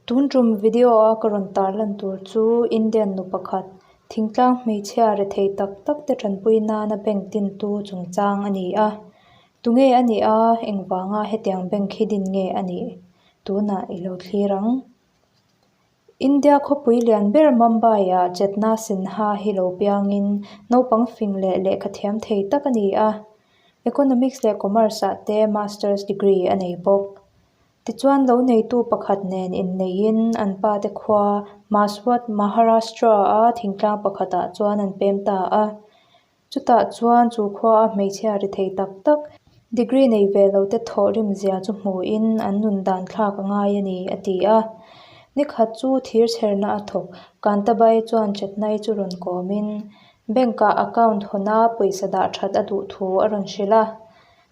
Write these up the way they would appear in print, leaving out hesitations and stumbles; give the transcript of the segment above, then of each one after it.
Tun tum video a ka rawn tarlan tur chu Indian nu pakhat thingtlang hmeichhia rethei tak tak te tanpui nana bank dintu chungchang a ni a. Tunge a nih a, engvanga hetiang bank hi din nge a nih? Tunah i lo thlir ang. India khawpui lian ber Mumbai ah Chetna Sinha hi lo piangin naupang fing leh lehkha thiam thei tak a ni a. Economics leh Commerce ah te Masters degree a nei bawk. Tichuan lo neitu pakhat nen inneihin an pate khua Maswat, Maharashtra a thingtlang pakhatah chuan an pem ta a. Chutah chuan chu khua a hmeichhia ri thei tak tak, degree nei ve lo te thawh rim zia chu hmuhin an nun dan thlak a ngai a ni, a ti a. Nikhat chu thir chherna a thawk, Kantabai chuan Chetnai chu rawn kawmin Bank-ah account hawna pawisa dah that a duh thu a rawn hrilh a.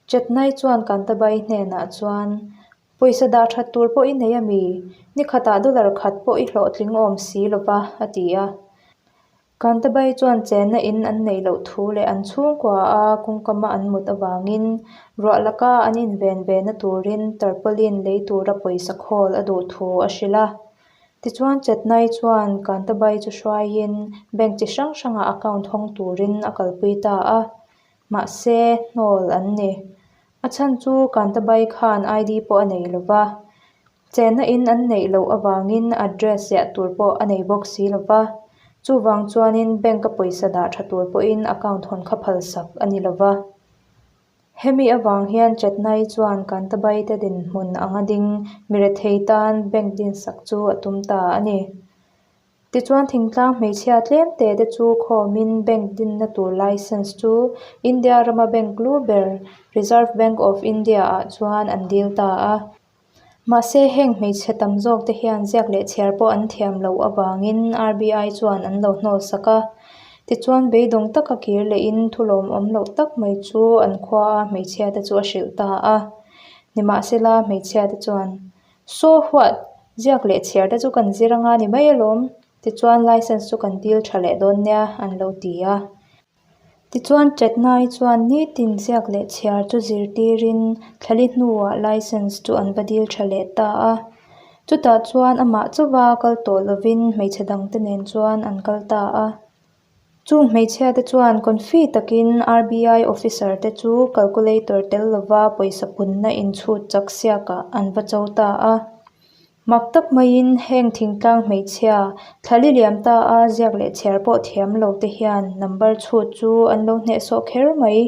Chetnai chuan Kantabai hnenah chuan, Pawisa dah that tur pawh i nei a mi? Nikhatah dollar khat pawh i hlawhtling awm si lo va, a ti a. Kantabai chuan chenna in an neih loh thu leh an chhungkua a kawngkama an mut avangin ruah laka an inven ve na turin tarpaulin lei tura pawisa khawl a duh thu a hrilh a. Tichuan Chetnai chuan Kantabai chu hruaiin bank chi hrang hrangah account hawng turin a kalpui ta a. Mahse, hnawl an ni. A chhan chu Kantabai khan ID pawh a nei lo va. Chenna in an neih loh avangin address ziah tur pawh a nei bawk si lo va, chuvang chuanin bank a pawisa dah tha tur pawhin account hawn kha phalsak a ni lo va. Hemi avang hian Chetnai chuan Kantabai te dinhmun anga ding mirethei tan bank dinsak chu a tum ta a ni. Tichuan thingtlang hmeichhia tlem te te chu khawmin bank dinna tur license chu India rama bank lu ber Reserve Bank of India ah chuan an dil ta a. Mahse heng hmeichhe tam zawk te hian ziak leh chhiar pawh an thiam loh avangin RBI chuan an lo hnawl sak a. Tichuan beidawng taka kir lehin thu lawmawm loh tak mai chu an khua a hmeichhia te chu a hrilh ta a. Nimahsela hmeichhia te chuan, So what? Ziak leh chhiar te chu kan zir anga ni mai alawm. Tichuan license chu kan dil tha leh dawn nia an lo ti a. Tichuan Chetnai chuan nitin ziak leh chhiar chu zirtirin thlali hnuah license chu an va dil tha leh ta a. Chutah chuan amah chauva kal tawh lovin hmeichhe dangte nen chuan an kal ta a. Chung hmeichhia te chuan confi takin RBI officer te chu calculator tel lova pawisa punna inchhut chak siakah an va cho ta a. Mak tak maiin heng thingtlang hmeichhia thlali liam ta a ziak leh chhiar pawh thiam lo te hian number chhut chu an lo hnehsawh kher mai.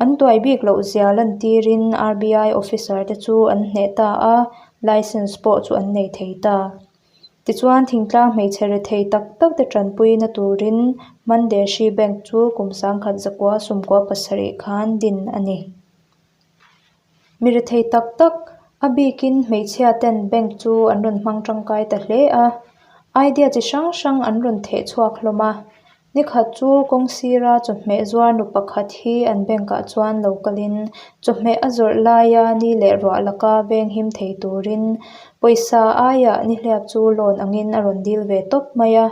An tuai bik loh zia lantirin RBI officer te chu an hneh ta a, license pawh chu an nei thei ta. Tichuan thingtlang hmeichhe rethei tak tak te tanpuina turin Mandeshi Bank chu kum sangkhat zakua sumkua pasarih khan din a ni. Mi rethei tak tak, a bikin hmeichhia ten bank chu an rawn hmang tangkai ta hle a, idea chi hrang hrang an rawn theh chhuak hlawm a. Nikhat chu kawng sira chawhmeh zuar nu pakhat hi an bank ah chuan lo kalin chawhmeh a zawrh laia ni leh ruah laka veng him thei turin pawisa aiah nihliap chu loan angin a rawn dil ve tawp mai a.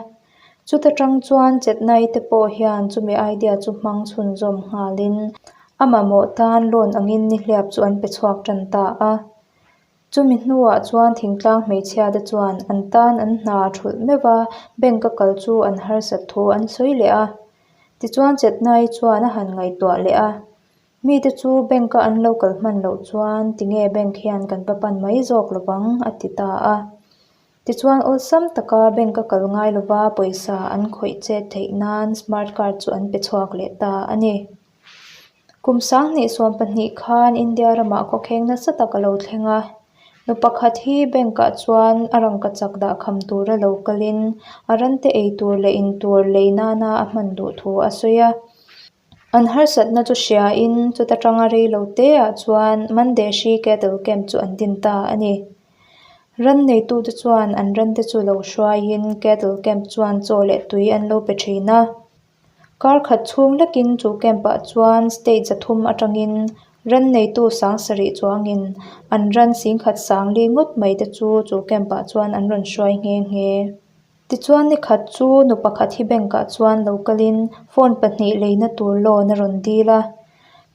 Chuta tang chuan Chetnai te pawh hian chumi idea chu hmang chhunzawm nghalin a mamawh tan loan angin nihliap chu an pe chhuak tan ta a. Chumi hnuah chuan thingtlang hmeichhia te chuan an tan an hna thulh meuh a, bank a kal chu an harsat thu an sawi leh a. Tichuan Chetnai chuan a han ngaihtuah leh a. Mite chu bank a an lo kal hman loh chuan tinge bank hian kan va pan mai zawk lovang a ti ta a. Tichuan awlsam taka bank a kal ngai lova pawisa an khawih chet theih nan smart card chu an pe chhuak leh ta a ni. Kum 2012 khan India ramah khawkheng nasa tak a lo thleng a. Nu pakhat hi bank ah chuan a rangka chak dah kham tura lo kalin a rante ei tur leh in tur lei nana a hman duh thu a sawi a. An harsatna chu hriain chuta tanga rei lo te ah chuan Mandeshi Cattle Camp chu an din ta a ni. Ran neitute chuan an rante chu lo hruaiin Cattle Camp chuan chaw leh tui an lo pe thin a. Kar khat chhung lekin chu camp ah chuan state zathum atangin ran neitu sang sarih chuangin an ran singkhat sang li ngawt mai te chu chu camp ah chuan an rawn hruai nghe nghe. Tichuan ni khat chu nu pakhat hi bank ah chuan lo kalin phone pahnih leina tur loan a rawn dil a.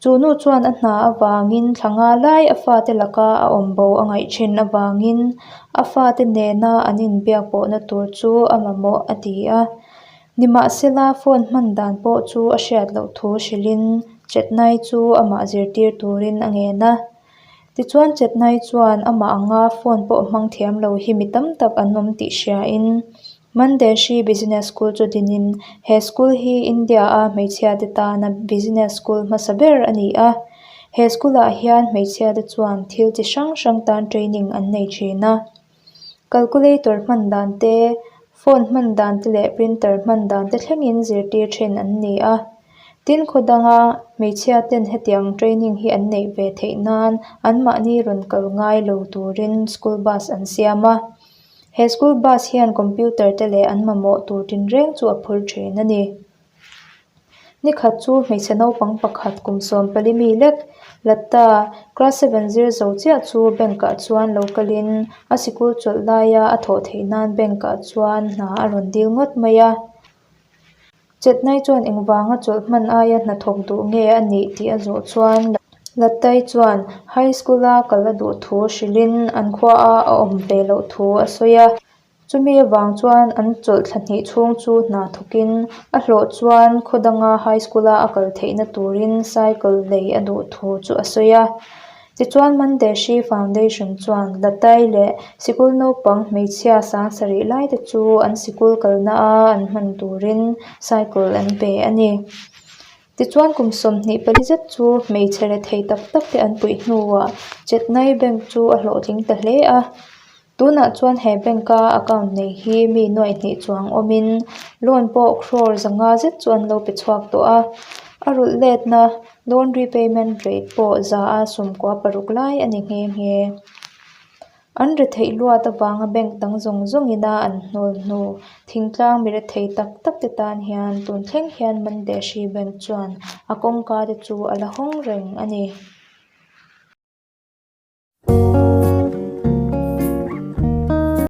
Chu nu chuan a hna avangin thla nga lai a fate laka a awm bo a ngaih thin avangin a fate nena an inbiak pawhna tur chu a mamawh a ti a. Nimahsela phone hman dan pawh chu a hriat loh thu hrilhin Chetnai chu amah zirtir turin a ngen a. Tichuan Chetnai chuan amah anga phone pawh hmang thiam lo hi mi tam tak an awm tih hriain Mandeshi Business School chu dinin he school hi India-a hmeichhiate tana business school hmasa ber a ni a. He school-ah hian hmeichhiate chuan thil chi hrang hrang tan training an nei thin a. Calculator hman dan te, phone hman dan te leh printer hman dan te thlengin zirtir thin an ni a. Tin, khaw danga hmeichhia ten hetiang training hi an neih ve theih nan anmahni rawn kal ngai lo turin school bus an siam a. He school bus hian computer te leh an mamawh tur tinreng chu a phur thin a ni. Nikhat chu hmeichhe naupang pakhat kum 14 mi lek Lata class seven zir zo chiah chu bank ah chuan lo kalin a sikul chawlh laia a thawh theih nan bank ah chuan hna a rawn dil ngawt mai a. Chetnai chuan engvanga chawlh hman aia hnathawk duh nge a nih tih a zawh chuan Latai chuan high school a kal a duh thu hrilhin an khua a a awm ve loh thu a sawi a. Chumi avang chuan an chawlh thla hnih chhung chu hna thawkin a hlawh chuan khaw danga high school a a kal theihna turin cycle lei a duh thu chu a sawi a. Tichuan Mandeshi Foundation chuan Latai leh sikul naupang hmeichhia 7000 lai te chu an sikul kalna a an hman turin cycle an pe a ni. Tichuan kum 24 zet chu hmeichhe rethei tak tak te an puih hnuah Chetnai Bank chu a hlawhtling ta hle a. Tunah chuan he bank a account nei hi mi nuaih hnih chuang awmin loan pawh crore 500 zet chu an lo pe chhuak tawh a. A rulh letna loan repayment rate pawh 96% lai a ni nghe nghe. An retheih luat avanga bank dang zawng zawng ina an hnawl hnu thingtlang mi rethei tak tak te tan hian tun thleng hian Mandeshi Bank chuan a kawngka te chu a la hawng reng a ni.